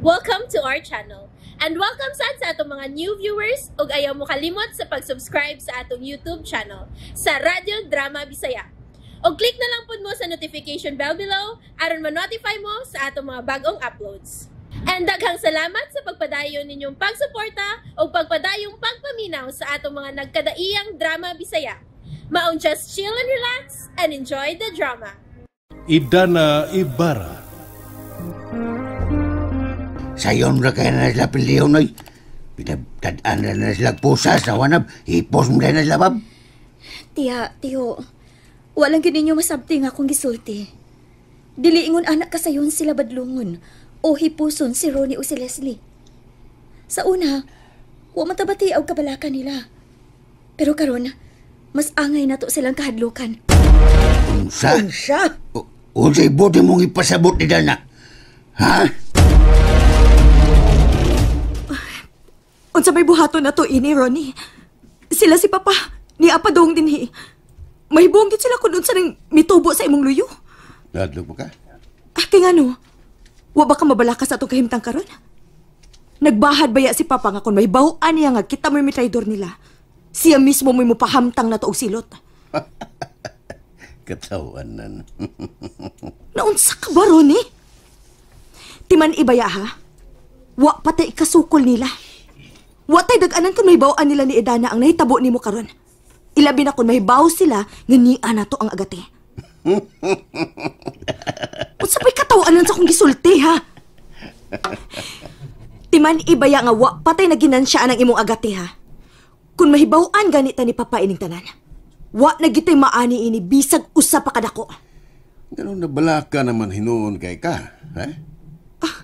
Welcome to our channel. And welcome sad sa atong mga new viewers ug ayaw mo kalimot sa pag-subscribe sa atong YouTube channel sa Radyo Drama Bisaya. Og click na lang pud mo sa notification bell below aron ma-notify mo sa atong mga bagong uploads. And daghang salamat sa pagpadayon ninyong pagsuporta ug pagpadayong pagpaminaw sa atong mga nagkadaiyang drama Bisaya. Maong just chill and relax and enjoy the drama. Idana Ibarra. Sayon ra kay na sila pilihon oy. Pinagtad-an ra na sila pusas na wanab, hipos mo na sila bab. Tiya, tiyo, walang gid ninyo masabti nga akong gisulti. Dili ingon anak kasayon sila badlungon o hipuson si Ronnie o si Leslie. Sa una, wa man tabati og kabalaka nila. Pero karon, mas angay nato silang kahadlukan. Unsa? Unsa? Unsay buti mong ipasabot ni Dana? Ha? Unsa may buhaton na to ini, Ronnie? Sila si Papa, ni Apadong dinhi. Mahibong gid sila kun unsa nang mitubo sa imong luyo. Nadlok pa ka? Ah, kay ngano? Wa ba ka mabalaka sa atong kahimtang karon? Nagbahad baya si Papa nga kun mahibaw-an niya nga kita mo'y mitraidor nila. Siya mismo mo'y mupahamtang na to og silot. Katawanan. Naunsa ka ba, Ronnie? Timan ibaya ha? Wa pa tay ikasukol nila. Wa tay dag-anan kung mahibaw-an nila ni Edana ang nahitabo nimo karon. Ilabi na kung mahibaw sila nga nia na to ang agate. Unsa pa'y katawanan sa akong gisulti ha? Timan ibaya nga wa patay na ginansyaan ang imong agate ha. Kung mahibaw-an ganita ni Papa ining tanan, wa na gitay maani ini bisag usa pa kadako. Ganun na balaka naman hinuon kay ka, ha? Ah,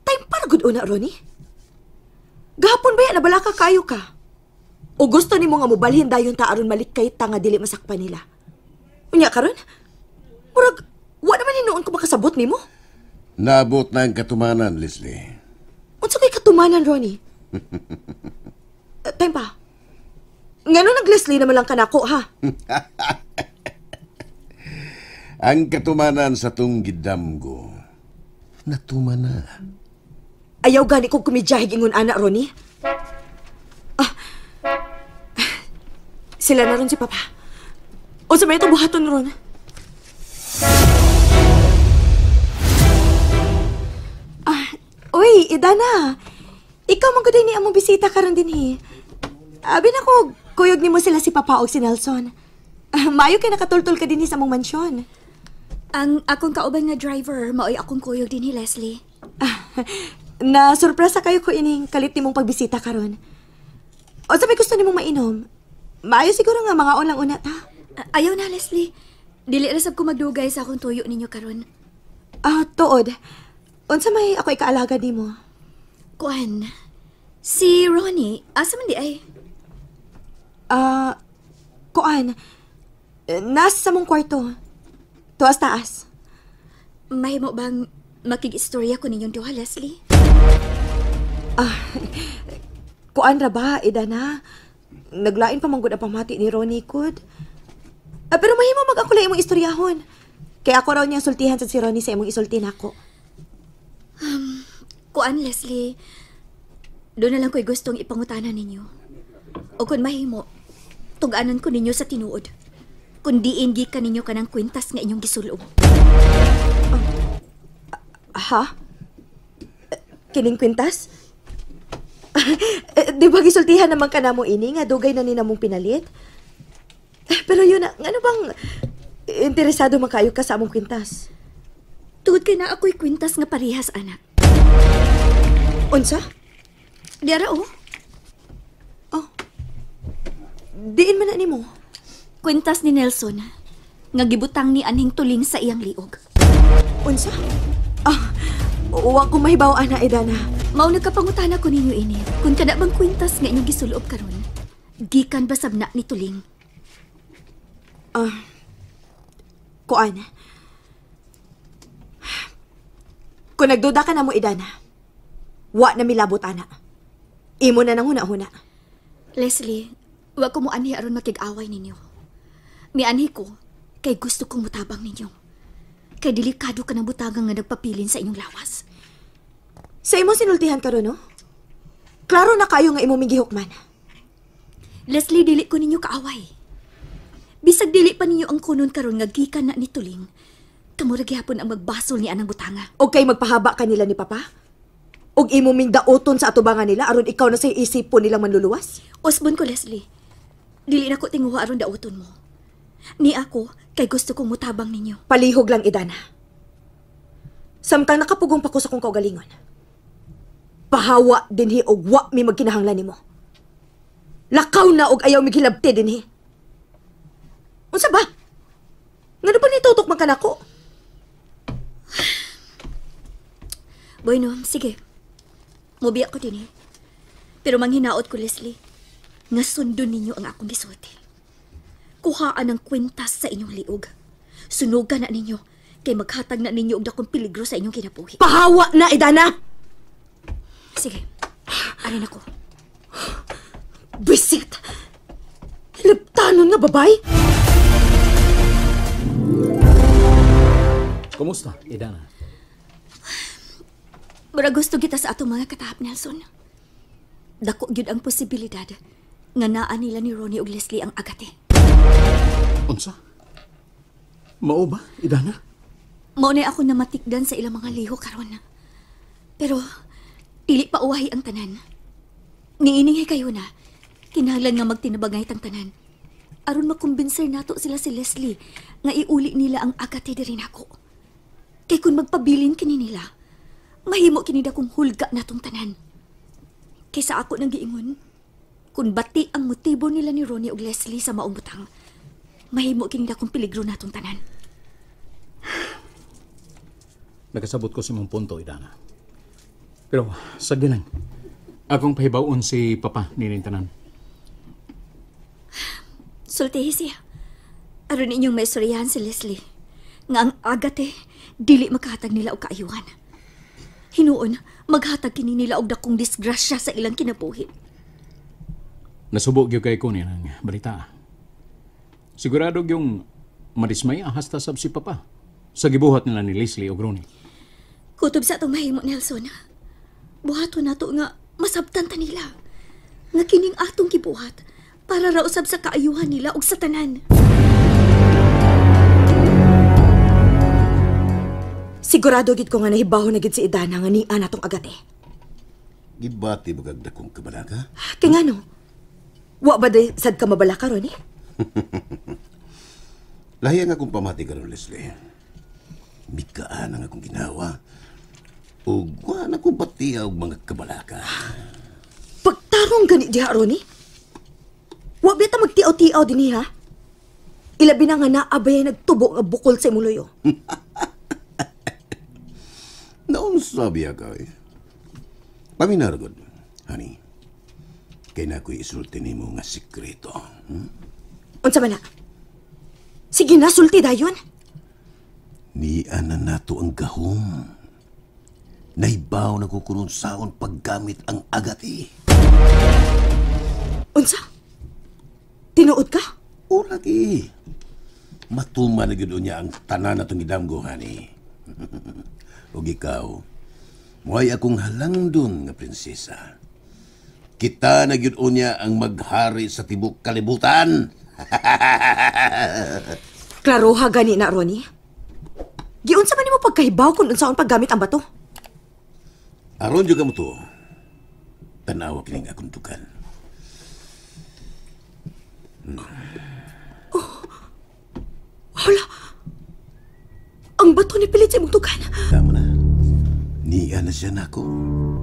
time para gud una, Ronnie. Gahapon ba yan, nabalaka kayo ka? O gusto nimo nga mobalhin dayon ta aron malikay ta nga dili masakpan nila? Unya karon? Murag, wa naman hinuon ko makasabot nimo. Naabot na ang katumanan, Leslie. Unsa kay katumanan, Ronnie? Time pa. Ngano nag Leslie naman lang kanako, ha? Ang katumanan sa tong gidamgo, natumana. Ayaw gani kong kumidyahig ingon ana, Ronnie. Ah, sila na ron si Papa. Unsa may itong buhaton ron? Ah, uy, Idana. Ikaw man gud ni among bisita karon dinhi. Abi na ko, kuyog nimo sila si Papa og si Nelson. Ah, maayo kay nakatultol ka dinhi sa among mansyon. Ang akong kauban nga driver maoy akong kuyog dinhi, Leslie. Ah, na-surpresa kayo ko ining kalit nimong pagbisita karon. O sa may gusto nimong mainom? Maayo siguro nga mga lang una ta. Ayaw na, Leslie. Dili ra sab ko magdugay sa akong tuyo ninyo karon. Ah, tuod. Unsa may ako ikaalaga nimo? Kuan. Si Ronnie, asa man di ay? Ah, kuan. Nasa mong kwarto. Tuas taas. Mahimo bang makig-istorya ko ninyong duha, Leslie? Ah, kuan ra ba, Idana? Naglain pa man gud ang pamati ni Ronnie kud. Ah, pero mahimo mag ako lang imong istoryahon. Kaya ako raw niya sultihan sa si Ronnie sa imong isulti nako. Kuan, Leslie, doon na lang ko'y gustong ipangutanan ninyo. O kung mahimo, tuganan ko ninyo sa tinuod. Kung diin gikan ninyo kanang kwintas nga inyong gisulob. Ha? Kining kwintas? Di ba gisultihan naman ka namo ini nga dugay na ni namong pinalit? Pero yun na, ano bang interesado man kayo ka sa among kwintas? Tugod kay na ako'y kwintas nga parehas, anak. Unsa? Diara, oh. Oh. Diin man na nimo. Kwintas ni Nelson nga gibutang ni anhing tuling sa iyang liog. Unsa? Ah, wa ko mahibaw ana, Edana. Mao nagkapangutana ko ninyo ini. Kung kana bang kwintas nga inyong gisulob karon, gikan ba sabna ni tuling? Ah. Kuan. Kung nagduda ka na mo, Idana, wa na milabot ana. Imo na nang huna-huna. Leslie, wa ko mo anhi aron makig-away ninyo. Mianhi ko kay gusto kong mutabang ninyo. Kay delikado ka ng butagang nga nagpapilin sa inyong lawas. Sa imo sinultihan karon, no? Klaro na kayo nga imo migihukman. Leslie, dili ko ninyo kaaway. Bisag dili pa ninyo ang kunon karon nga gikan na ni Tuling. Kamo ra gihapon ang magbasol ni anang butanga. Og kay magpahaba kanila ni Papa? Og imo ming daoton sa atubangan nila aron ikaw na say isipon nilang manluluwas? Osbon ko, Leslie. Dili na ko tinguha aron daoton mo. Ni ako, kay gusto kong mutabang ninyo. Palihog lang, Idana. Samtang nakapugong pa ko sa kong kaugalingon. Pahawa dinhi og wa mi magkinahanglan nimo. Lakaw na og ayaw mi gilabti dinhi. Unsa ba? Ngano pa nitutok man kanako? Bueno, sige. Mubiya ko dinhi. Pero manghinaot ko, Leslie, nga sundon ninyo ang akong gisulti. Kuhaan ang kwintas sa inyong liog. Sunugan na ninyo, kay maghatag na ninyo og dakong peligro sa inyong kinabuhi. Pahawa na, Idana! Sige, arin ako. Bisit! Hilabtanon nga, babay! Kumusta, Idana? Mura gusto kita sa atong mga katahap, Nelson. Dako gyud ang posibilidad nga naa nila ni Ronnie ug Leslie ang agate. Unsa? Mao ba, Idana? Mao na ako namatikdan sa ilang mga liho karon. Pero dili pa uwahi ang tanan. Niining kayo na, kinahanglan nga magtinabangay tang tanan. Aron makumbinser nato sila si Leslie nga iuli nila ang agate diri nako. Kay kun magpabilin kini nila, mahimo kini dakong hulga natong tanan. Kaysa ako nang giingon, kun bati ang motibo nila ni Ronnie ug Leslie sa maong butang, mahimo kini dakong peligro natong tanan. Nakasabot ko sa imong punto, Idana. Pero sagdi lang. Akong pahibawon si Papa nining tanan. Sultihi siya. Aron inyong maistoryahan si Leslie nga ang agate dili makahatag nila og kaayuhan. Hinuon, maghatag kini nila og dakong disgrasya sa ilang kinabuhi. Nasubo gyud kay ko ni ang balita. Sigurado gyung madismaya hasta sab si Papa sa gibuhat nila ni Leslie og Ronnie. Kutob sa atong mahimo, Nelson. Buhaton nato nga masabtan ta nila. Nga kining atong gibuhat para ra usab sa kaayuhan nila og sa tanan. Sigurado gid ko nga nahibaw na gid si Idana nga niya natong agate. Gibati ba kag dakong kabalaka? Kay ngano? Wa ba day sad ka mabalaka, Ronnie? Lahi ang akong pamati karon, Leslie. Mikaan ang akong ginawa. Ug wa na ko batiya og mga kabalaka. Pagtarong gani diha, Ronnie. Wa ba ta magtiaw-tiaw dinhi, ha? Ilabi na nga naabay nagtubo nga bukol sa imong luyo. Naunsa biya ka, eh. Paminargod, honey. Kay na ako'y isulti nimo nga sikreto. Unsa man na? Sige na, sulti dayon. Niya na nato ang gahom. Naibaw na ko kunon saon paggamit ang agati. Unsa? Tinuod ka? O lagi. Matuma na gyud niya ang tanan natong gidamgo, honey. Ug ikaw, muhay akong halangdon nga prinsesa. Kita na gyud niya ang maghari sa tibok kalibutan. Klaroha gani na, Ronnie. Giunsa man nimo pagkahibaw kung unsaon paggamit ang bato? Aron jud kamo to. Tan-awa kining akong tukan. Oh. Hala. Ang bato ni pilit sa imong tukan. Tama na. Niya na siya nako.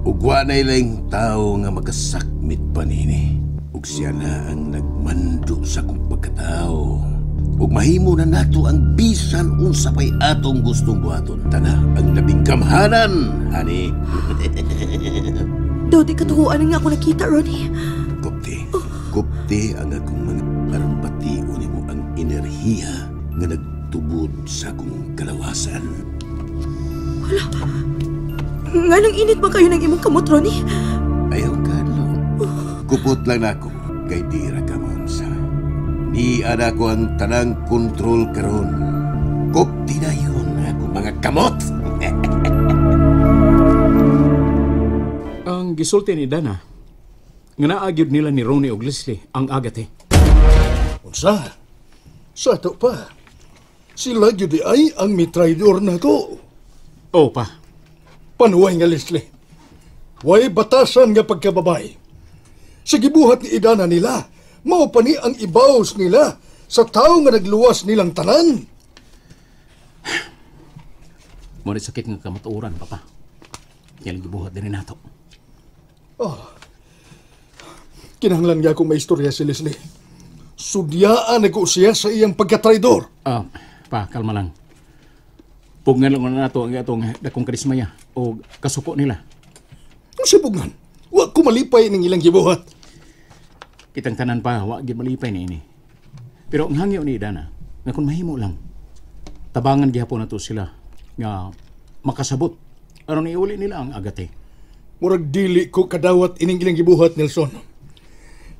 Ug wa na ilang tao nga makasakmit pa nini. Ug siya na ang nagmando sa akong pagkatao. Ug mahimo na nato ang bisan unsa pa'y atong gustong buhaton. Tana ang labing gamhanan, honey. Daw di katuhuan nga ako nakita, Ronnie. Kupti. Oh. Kupti ang akong mga aron bation nimo ang enerhiya nga nagtubod sa akong kalawasan. Hala. Nganong init ba kayo ng imong kamot, Ronnie? Ayaw, Carlo. Oh. Kupot lang nako kay di ra ka maunsa. Niya ko ang tanang kontrol karon. Kupti na yun akong mga kamot. Gisulti ni Dana nga naa gyud nila ni Ronnie og Leslie ang agate. Unsa? Sa ato pa. Sila gyud di ay ang mitraidor na to. Oo pa. Panuway nga Leslie. Way batasan nga pagkababay. Sa gibuhat ni Idana nila, mao pa ni ang ibaws nila sa tao nga nagluwas nilang tanan. Mo ni sakit nga kamatuoran, papa. Yan ang gibuhat din nato. Oh. Kinahanglan nga akong maistorya si Leslie. Sudyaan ako siya sa iyang pagkatraidor. Pa, kalma lang. Pugnan lang na nato ang atong dakong karismaya o kasuko nila. Ang sipugnan, wa ko malipay ning ilang gibuhat. Kitang tanan pa, wa gyud malipay niini. Pero ang hangyo ni Idana, nga kung mahimo lang, tabangan gihapon nato sila nga makasabot aron iuli nila ang agate. Murag dili ko kadawat ining ilang gibuhat, Nelson.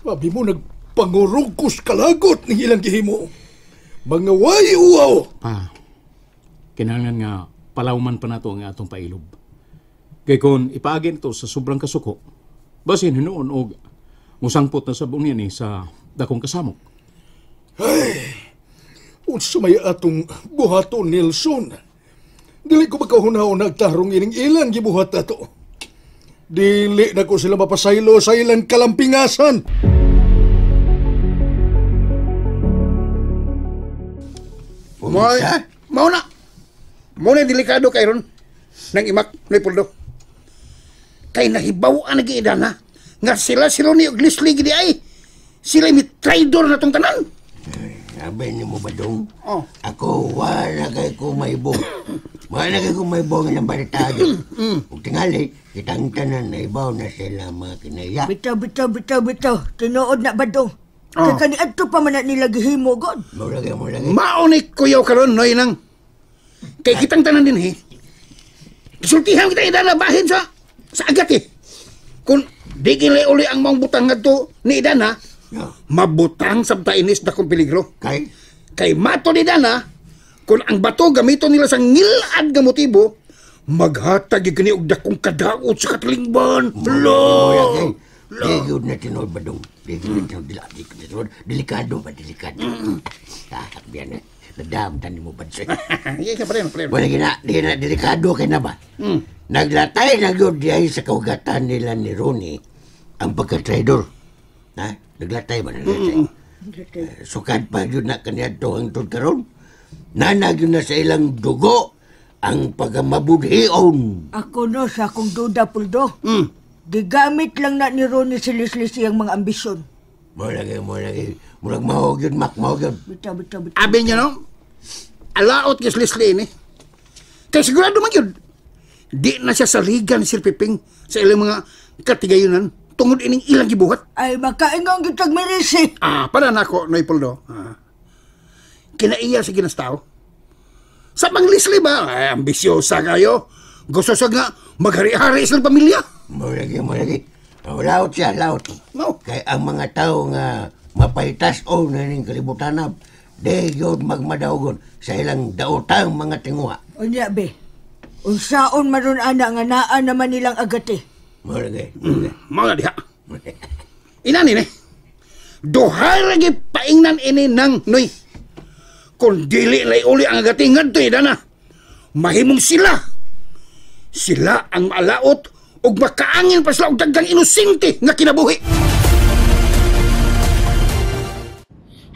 Mabi mo nagpangurugkos kalagot ning ilang gihimo. Mga way uwaw! Pa, kinahanglan nga palawman pa nato ang atong pailob. Kay kung ipaagin to sa sobrang kasuko, basin hinuon og musangpot na sa bunya ni sa dakong kasamok. Ay, unsa may atong buhaton, Nelson? Dili ko makahuna-una agtarong ining ilang gibuhat ato. Dili na ko sila mapasaylo sa ilang kalampingasan. Mao na. Mao na delikado kay ron nang imak ni Puldo. Kay nahibaw-an na giidana nga sila si Ronnie og Leslie gidi ay sila mi traidor na tong tanan. Sabi ni mo ba dong? Oh. Ako wala kay ko maibong. Wala kay ko maibong ng balita. Ug tingali, kitang tanan naibaw na sila mga kinaya. Bitaw, bitaw, bitaw, bitaw. Tinuod na ba dong? Oh. Kaya kaniadto pa man na nila gihimo, God. Mura kay, mura kay. Mao ni kuyaw karon noy nang. Kay kitang tanan din eh. Sultihan kita idana bahin sa agat eh. Kung di gili uli ang maong butang ngadto ni Idana, No. mabutang sabta inis dakong peligro. Kay? Kay mato ni Dana, kung ang bato gamiton nila sa ngilad nga motibo, maghatag gyud kini og dakong kadaot sa katilingban. Mura Lo! kay. Di gyud na tinuod ba dong? Di gyud na tinuod. Di gyud na tinuod. Delikado ba? Delikado. Ah, biyan na. Nadamtan ni mo ba siya? Iya ka pa rin, pa rin. Wala gina, di na, delikado kay na ba? Naglatay na gyud diay sa kaugatan nila ni Ronnie ang pagka-traidor. Ha? Naglatay ba? Naglatay. Sukad pa yun na kaniadto hangtod karon. Nanag yun na sa ilang dugo ang pagkamabudhion. Ako no, sa akong duda, Puldo. Gigamit lang na ni Ronnie si Leslie siyang mga ambisyon. Murag, murag, murag mahog yun, Mac, mahog yun. Bitaw, bitaw, bitaw. Abi niya no, alaot kay Leslie ni. Kay sigurado man yun, di na siya saligan si Sir Piping sa ilang mga katigayunan tungod ining ilang gibuhat. Ay, makaingong gitag mirisi. Ah, para nako, Noy Puldo. Ah. Kinaiya sa ginastao. Sa pang Leslie ba? Ay, ambisyosa kayo. Gusto siya nga maghari-hari silang pamilya. Murag, murag. Laot siya, laot. No. Kay ang mga tao nga mapaitas o na ning kalibutanab, di yun magmadaugon sa ilang daotang mga tinguha. Unya, be. Unsaon maron ana nga naa naman nilang agate. Murag, murag. Mga diha. Inani ni. Duha lagi paingnan ini nang Noy. Kung dili lay uli ang agati ngadto dana. Mahimong sila. Sila ang maalaot ug makaangin pa sila og daghang inosente nga kinabuhi.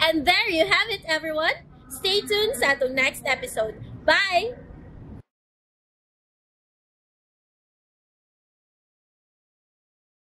And there you have it, everyone. Stay tuned sa atong next episode. Bye!